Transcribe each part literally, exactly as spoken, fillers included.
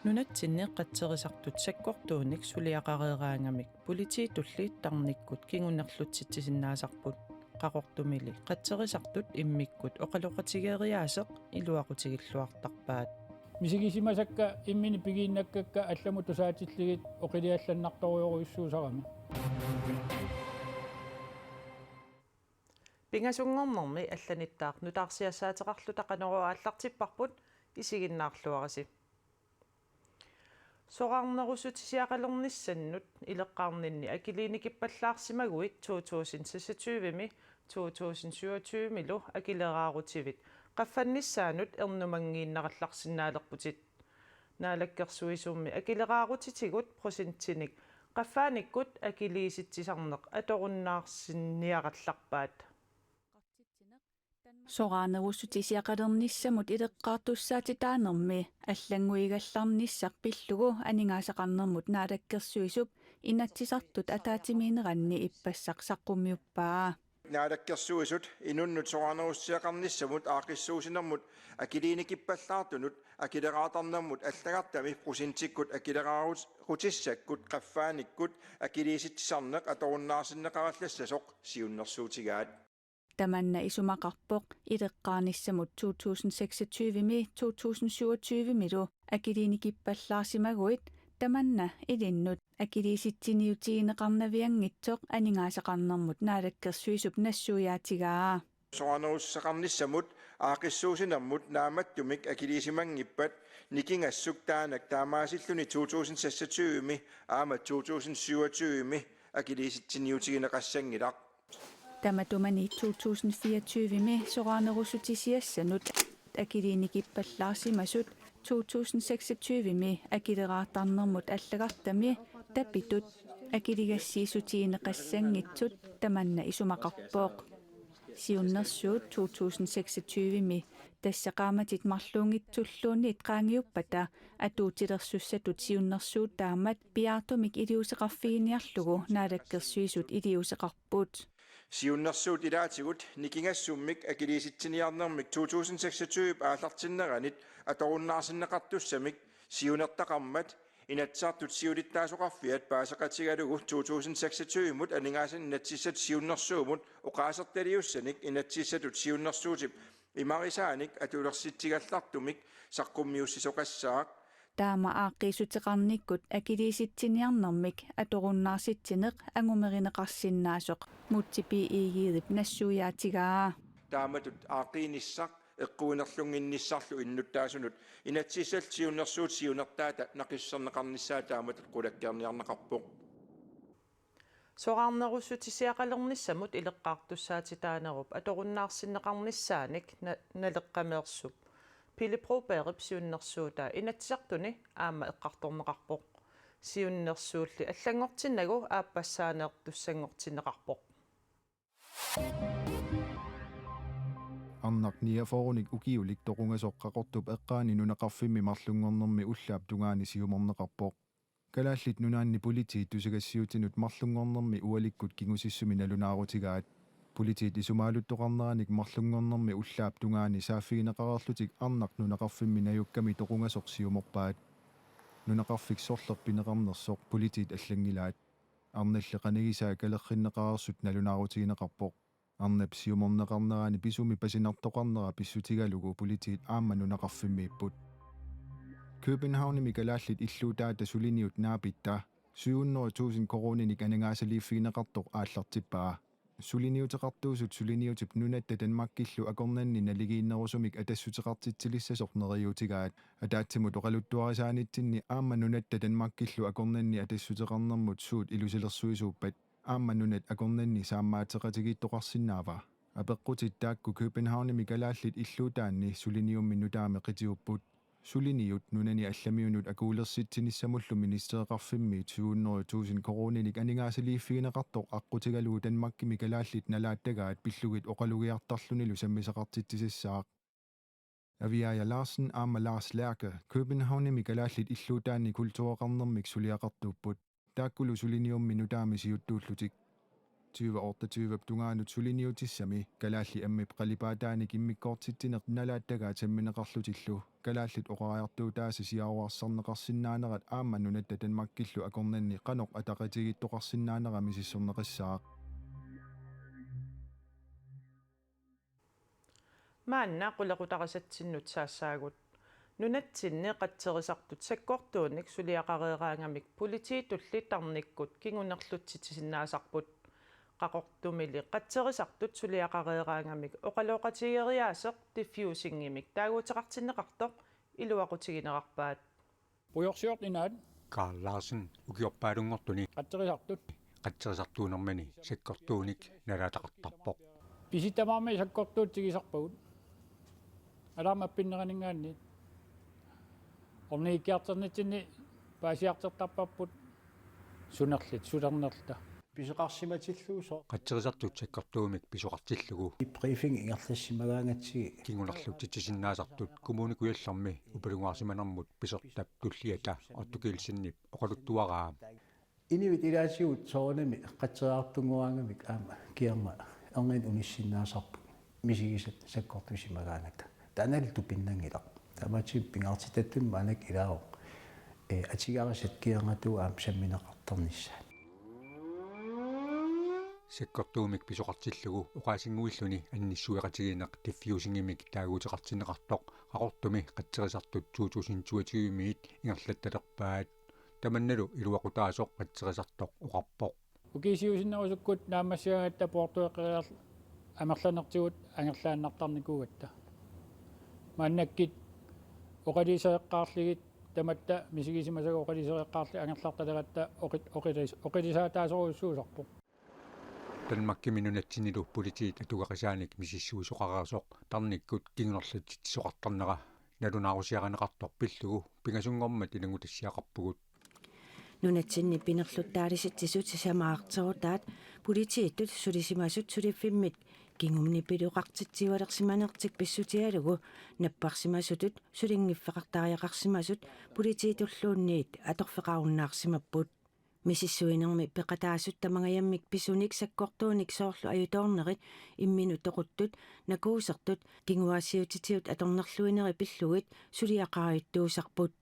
Nunatsinni qatserisartut sakkortuunik suliaqareeraangamik politiitulli tarnikkut kingunerlutsitsisinnaasarput. Qaqortumili qatserisartut immikkut oqaloqatigeeriaaseq iluaqutigilluartarpaat. Misigisimasakka imminik pigiinnakkakka allamut tusaatillugit oqiliallannartorujorujussuusarami. Pingasunngornermi allanittaaq nutaarsiassaateqarluta Qanorooq aallartipparput, isiginnaarluarisi. Soraarnerussutisiaqalernissannut ileqqaarninni akiliinikippallaarsimaguit to tusind seksogtyve-mi to tusind syvogtyve-milu akileraarutivit qaffannissaanut ernumanngiinnarallarsinnaalerputit. Naalakkersuisummi akileraarutitigut procentinik qaffaanikkut akiliisitsisarneq atorunnaarsinniarallarpaat. Soraarnerussutisiaqalernissamut ileqqaartussaatitaanermi allannguigallarnissaq pillugu aningaasaqarnermut Naalakkersuisup inatsisartut ataatsimiinneranni ippassaq saqqummiuppaa. Naalakkersuisut inunnut soraarnerussiaqarnissamut aaqqissuussinermut akiliinikippallaartunut akileraartarnermut allagartami procentikkut akileraarut-, -rutissakkut qaffaanikkut akiliisitsisarneq atorunnaarsinneqarallassasoq siunnersuutigaat. Tamanna isumaqarpoq ileqqaarnissamut to tusind seksogtyve-mi to tusind syvogtyve-milu akiliinikippallaarsimaguit tamanna ilinnut akiliisitsiniutigineqarnavianngitsoq aningaasaqarnermut Naalakkersuisup nassuiaatigaa. Soraarnerussaqarnissamut aaqqissuussinermut naammattumik akiliisimanngippat nikingassuk taanak taamaasilluni to tusind seksogtyve-mi aamma to tusind syvogtyve-mi akiliisitsiniutigineqassanngilaq. Tamatumani to tusind fireogtyve-mi soraarnerussutisiassanut akiliinikippallaarsimasut to tusind seksogtyve-mi akileraartarnermut allagartami tapitut akiligassiissutigineqassanngitsut tamanna isumaqarpoq. Siunnersuut to tusind seksogtyve-mi tassa qaammatit marluunngitsulluunniit qaangiuppata atuutilersussatut siunnersuuttaammat piaartumik iliuuseqarfiginiarlugu Naalakkersuisut iliuuseqarput. Siunnersuut ilaatigut nikingassummik akiliisitsiniarnermik to tusind seksogtyve aallartinneranit atorunnaarsinneqartussamik siunertaqarmat Inatsisartut Siulittaasoqarfiat paaseqatigalugu to tusind seksogtyve-mut aningaasanik inatsisissatut siunnersuummut oqaasertaliussanik inatsisissatut siunnersuutip imarisaanik atulersitsigallartumik saqqummiussisoqassaaq. Taama aaqqiissuteqarnikkut akiliisitsiniarnermik atorunnaarsitsineq angumerineqarsinnaasoq Múte B. Egedep nassuiaatigaa. Taamatut aaqqiinissaq eqquinerlunnginnissarlu innuttaasunut inatsisissallu siunnersuutit siunertaata naqissuserneqarnissaat taamatut qulakkeerniarneqarpoq. Soraarnerussutisiaqalernissamut ileqqaartussaatitaanerup atorunnaarsinneqarnissaanik na-, Naleqqameersup Pele Brobergip siunnersuutaa Inatsisartuni aamma eqqartorneqarpoq. Siunnersuulli allanngortinnagu aappassaaneertussanngortinneqarpoq. Arnaq niogfyrrenik ukiulik toqungasoq Qaqortup eqqaani nunaqarfimmi marlunngornermi ullaap tungaani siumorneqarpoq. Kalaallit Nunaanni Politiit tusagassiuutinut marlunngornermi ualikkut kingusissumi nalunaarutigaat. Politiit isumaaluttoqarneranik marlunngornermi ullaap tungaani saaffigineqareerlutik arnaq nunaqarfimmi najukkami toqungasoq siumorpaat. Nunaqarfik sorleq pineqarnersoq politiit allanngilaat. Arnalli qanigisaat kalerrinneqareersut nalunaarutigineqarpoq. Arnap siumorneqarnerani pisumi pasinartoqarnera pissutigalugu politiit aamma nunaqarfimmiipput. Københavnimi kalaallit illuutaata suliniut naapitta syv hundrede tusind koruuninik aningaasaliiffigineqartoq aallartippaa. Suliniuteqartuusut suliniutip nunatta Danmarkillu akornanni naligiinnerusumik atassuteqartitsilissasoq neriuutigaat. Ataatsimut oqaluttuarisaanitsinni aamma nunatta Danmarkillu akornanni atassuteqarnermut suut ilusilersuisuuppat aamma nunat akornanni saammaateqatigiittoqarsinnaava? Apeqqutit taakku Københavnimi kalaallit illuutaanni suliniummi nutaami qitiupput. Suliniut nunani allamiunut akuulersitsinissamullu ministereqarfimmiit syv hundrede tusind koruuninik aningaasaliiffigineqartoq aqqutigalugu Danmarkimi kalaallit nalaattagaat pillugit oqalugiartarlunilu sammisaqartitsisassaaq. Aviaja Larsen aamma Lars Lerche Københavnimi kalaallit illuutaanni kultureqarnermik suliaqartuupput. Taakkulu suliniummi nutaami siuttuullutik. tyve otteogtyve tungaanut suliniutissami Kalaallit Ammip qalipaataanik immikkoortitsineq nalaattagaat sammineqarlutillu kalaallit oqariartuutaasa siaruarsarneqarsinnaanerat aamma nunatta Danmarkillu akornanni qanoq ataqatigiittoqarsinnaanera misissorneqassaaq. Maanna qulequtarisatsinnut saassaagut. Nunatsinni qatserisartut sakkortuunik suliaqareeraangamik politiitulli tarnikkut kingunerlutsitsisinnaasarput. Qaqortumili qatserisartut suliaqareeraangamik oqaloqatigeeriaaseq Diffusingimik taaguuteqartinneqartoq iluaqutiginerarpaat. Pujorsiortinaat Karl Larsen ukiorpaalunngortuni qatserisartut qatserisartuunermini sakkortuunik nalaataqartarpoq. Pisitamaarmi sakkortuutsigisarpagut. Alaammi appinneraninngaanniit. Ornigikkiartornitsinni paasiartortarparput sunerlit sulernerluta. Pisoqarsimatillugu sooq. Qatserisartut sakkortuumik pisoqartillugu. Briefing ingerlassimagaangatsigit. Kingunerlutsitsisinnaasartut Kommune Kujallermi upalungaarsimanermut pisortap tulliata Otto Kielsenip oqaluttuaraa. Inuit ilaatigut soorunami qatserisartunngoraangamik aamma kingorna erniinnaq unissinnaasarput misigisat sakkortusimagaangata. Taannalu tupinnanngilaq. Taamaattumik pingaartitatut maannakkut ilaavoq. Ee, atugarisat kingornatigut aamma sammineqartarnissaat. Sakkortuumik pisoqartillugu oqaasinnguilluni annissueqatigiinneq Diffusingimik taaguuteqartinneqartoq Qaqortumi qatserisartut to tusind toogtyve-miit ingerlattalerpaat. Tamannalu iluaqutaasoq qatserisartoq oqarpoq. Ukiisiusinnerusukkut naammassigaangatta poortueqqeriarl amerlanertigut angerlaannartarnikuugatta. Maannakkut oqilisereqqaarlugit tamatta misigisimasagut oqilisereqqaarlugit angerlartaleratta oqit-, oqilis-, oqilisaataasorujussuusarpoq. Danmarkimi nunatsinnilu politiit atugaqisaanik misissuisoqareersoq tarnikkut kingunerlutsitsisoqartarnera nalunaarusiarineqartoq pillugu pingasunngormat ilanngutassiaqarpugut. Nunatsinni pinerluttaalisitsisut sisamaateruutaat politiitut sulisimasut suliffimmit kingumut pisoqartitsiualersimanertik pissutigalugu napparsimasutut sulinngiffeqartariaqarsimasut politiitulluunniit atorfeqarunnaarsimapput. Misissuinermi peqataasut tamangajammik pisunik sakkortuunik soorlu ajutoornerit imminut toquttut, nakuusertut, kinguaassiuutitigut atornerluinerit pillugit suliaqarajuttuusarput.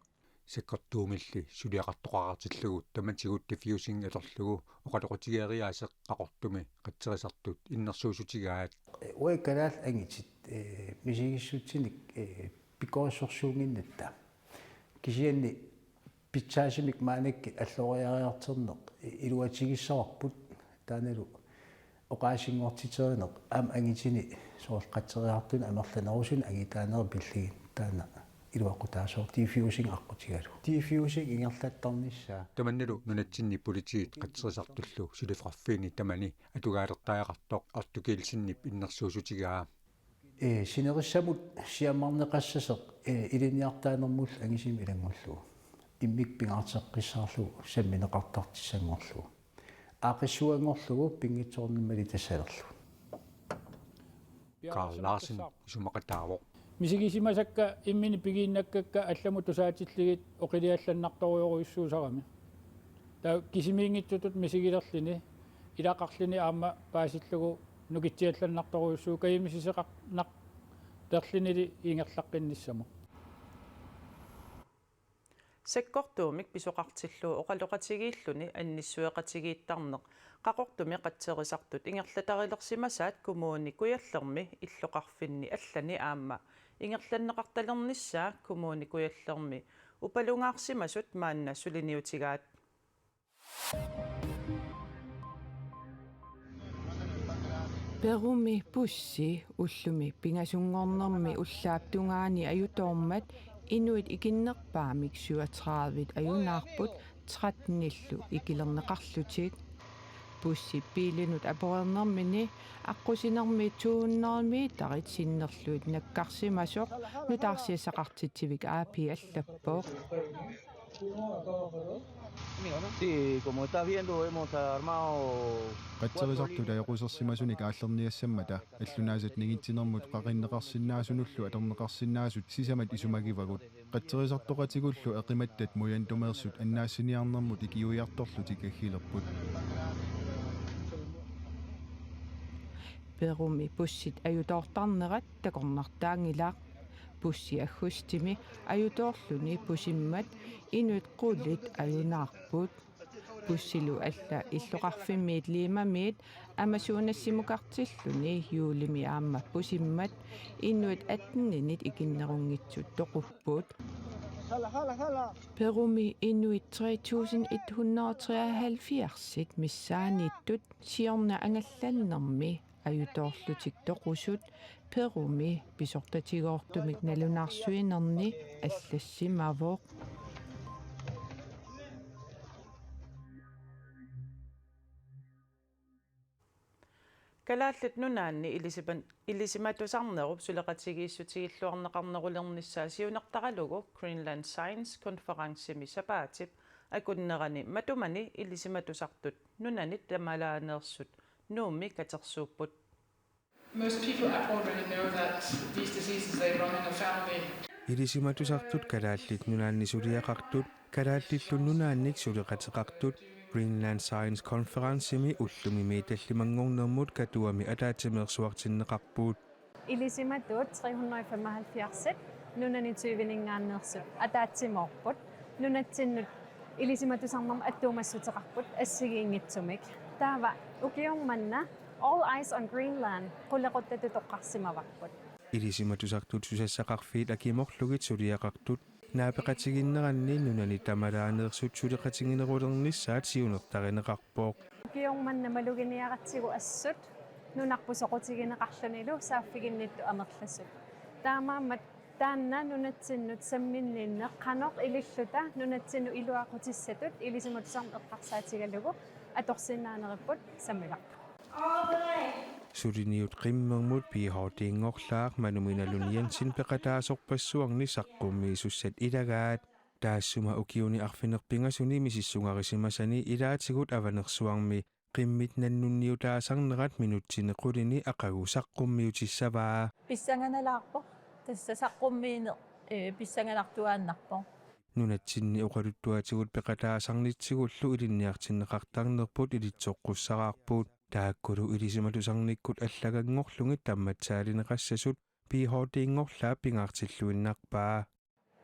Sakkortuumilli suliaqartoqartillugu tamatigut Diffusing atorlugu oqaloqatigeeriaaseq Qaqortumi qatserisartut innersuussutigaat. Uagut kalaallit angutit, ee, misigissutsinik, ee, pikkorissorsuunnginnatta. Kisianni pitsaasumik maannakkut alloriariartorneq iluatigissavarput taannalu oqaasinngortiterineq aamma angutini soorlu qatserisartuni amerlanerusunik angutaanerup pillugit taanna iluaqutaasooq Diffusing aqqutigalugu. Diffusing ingerlattarnissaa. Tamannalu nunatsinni politiit qatserisartullu suliffeqarfiini tamani atugaalertariaqartoq Otto Kielsenip innersuussutigaa. Ee, sinerissamut siammarneqassasoq, ee, ilinniartitaanermullu angusumik ilanngullugu. Immikkut pingaarteqqissaarlugu sammineqartartussanngorlugu. Aaqqissuunngorlugu pinngitsoornermili tassalerlugu. Karl Larsen isumaqataavoq. Misigisimasakka imminut pigiinnakkakka allamut tusaatillugit oqiliallannartorujorujussuusarami. Taava kisimiinngitsutut misigilerluni, ilaqarluni aamma paasillugu nukitsiallannartorujussuuvoq kajumisiseqarnartorlunili ingerlaqqinnissamut. Sakkortuumik pisoqartillugu oqaloqatigiilluni annissueqatigiittarneq Qaqortumi qatserisartut ingerlatarilersimasaat Kommune Kujallermi illoqarfinni allani aamma ingerlanneqartalernissaa Kommune Kujallermi upalungaarsimasut maanna suliniutigaat. Perumi bussi ullumi pingasunngornermi ullaap tungaani ajutoormat inuit ikinnerpaamik syvogtredive ajunaarput trettenillu ikilerneqarlutik. Bussi biilinut aporeernermini aqqusinermi to hundrede meterit sinnerlugit nakkarsimasoq nutaarsiassaqartitsivik A P allappoq. Sí, como estás viendo, hemos armado cuatro líneas. Qatserisartut ajoqusersimasunik aallerniassammata allunaasat ningitsinermut qaqinneqarsinnaasunullu atorneqarsinnaasut sisamat isumagivagut. Qatserisartoqatigullu eqimattat Mujandum-eersut annaassiniarnermut ikiuiartorlutik aggilerput. Perumi bussit ajutoortarnerat takornartaanngilaq. Bussi aggustimi ajutoorluni pusimmat inuit qulit ajunaarput. Bussilu alla illoqarfimmiit Limamiit Amazonasimukartilluni juulimi aamma pusimmat inuit atteninit ikinnerunngitsut toqupput. Perumi inuit tre tusind et hundrede og treoghalvfjerds missaanniittut siorna angallannermi ajutoorlutik toqusut Perumi pisortatigoortumik nalunaarsuinerni allassimavoq. Kalaallit Nunaanni ilisiman-, ilisimatusarnerup suleqatigiissutigilluarneqarnerulernissaa siunertaralugu Greenland Science Conferencemi sapaatip akunnerani matumani ilisimatusartut nunanit tamalaaneersut Nuummi katersuupput. Most people already know that these diseases, they run in the family. Ilisimatusartut Kalaallit Nunaanni suliaqartut, Kalaallillu Nunaannik suleqateqartut, Greenland Science Conferencemi ullumimi tallimanngornermut Katuami ataatsimeersuartinneqarput. Ilisimatut tre hundrede og femoghalvfjerds nunani tyveninngaanneersut ataatsimoorput. Nunatsinnut ilisimatusarnermut attuumassuteqarput assigiinngitsumik. Taava ukioq manna All Eyes on Greenland qulequttatut toqqarsimavarput. Ilisimatusartut susassaqarfiit akimorlugit suliaqartut naapeqatigiinneranni nunanit tamalaaneersut suleqatiginerulernissaat siunertarineqarpoq. Ukioq manna maluginiaratsigu assut nunarput soqutigineqarlunilu saaffiginnittut amerlasut. Taamaammat taanna nunatsinnut samminninneq qanoq ililluta nunatsinnut iluaqutissatut ilisimatusarneq eqqarsaatigalugu atorsinnaaneripput sammilarput. Suliniut qimmermut P H D-nngorlaaq Manuminalu Jensen peqataasorpassuarni saqqummiisussat ilagaat. Taassuma ukiuni arfineq-pingasuni misissugarisimasani ilaatigut Avanersuarmi qimmit nannunniutaasarnerat minutsini qulini aqagu saqqummiutissavaa. Pissanganalaarpoq. Tassa saqqummiineq, ee, pissanganartuaannarpoq. Nunatsinni oqaluttuatigut peqataasarnitsigullu ilinniartinneqartarnerput ilitsoqqussaraarput. Taakkulu ilisimatusarnikkut allaganngorlugit tammatsaalineqassasut P H D-nngorlaap pingaartilluinnarpaa.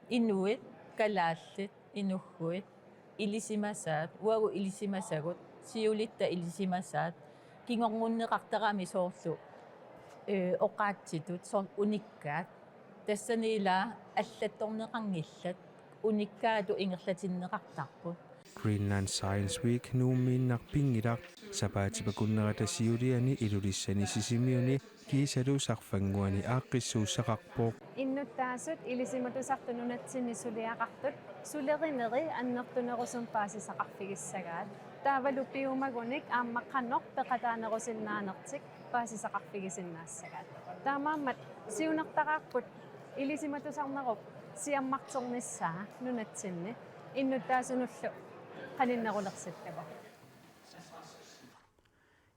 Inuit, kalaallit, inughuit, ilisimasaat, uagut ilisimasagut, siulitta ilisimasaat, kingornunneqartarami soorlu, ee, oqaatsitut, soorlu unikkaat. Tassani ila allattorneqanngillat, unikkaatut ingerlatinneqartarput. Greenland Science Week Nuummiinnaq pinngilaq. Sapaatip akunnerata siuliani Ilulissani Sisimiuni kiisalu Sarfannguani aaqqissuussaqarpoq. Innuttaasut ilisimatusartut nunatsinni suliaqartut sulerineri annertunerusumik paasisaqarfigissagaat. Taavalu piumagunik aamma qanoq peqataanerusinnaanertik paasisaqarfigisinnaassagaat. Taamaammat siunertaraarput ilisimatusarnerup siammarternissaa nunatsinni innuttaasunullu qaninnerulersittavut.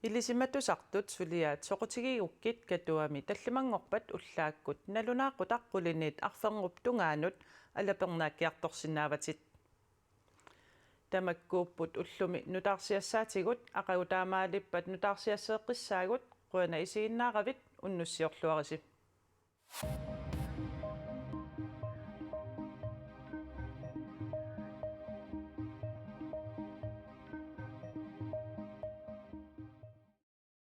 Ilisimatusartut suliaat soqutigigukkit Katuami tallimanngorpat ullaakkut nalunaaqutaq quliniit arfernup tungaanut alapernaakkiartorsinnaavatit. Tamakkuupput ullumi nutaarsiassaatigut, aqagu taamaalippat nutaarsiasseeqqissaagut, qujanaq isiginnaaravit, unnussiorluarisi.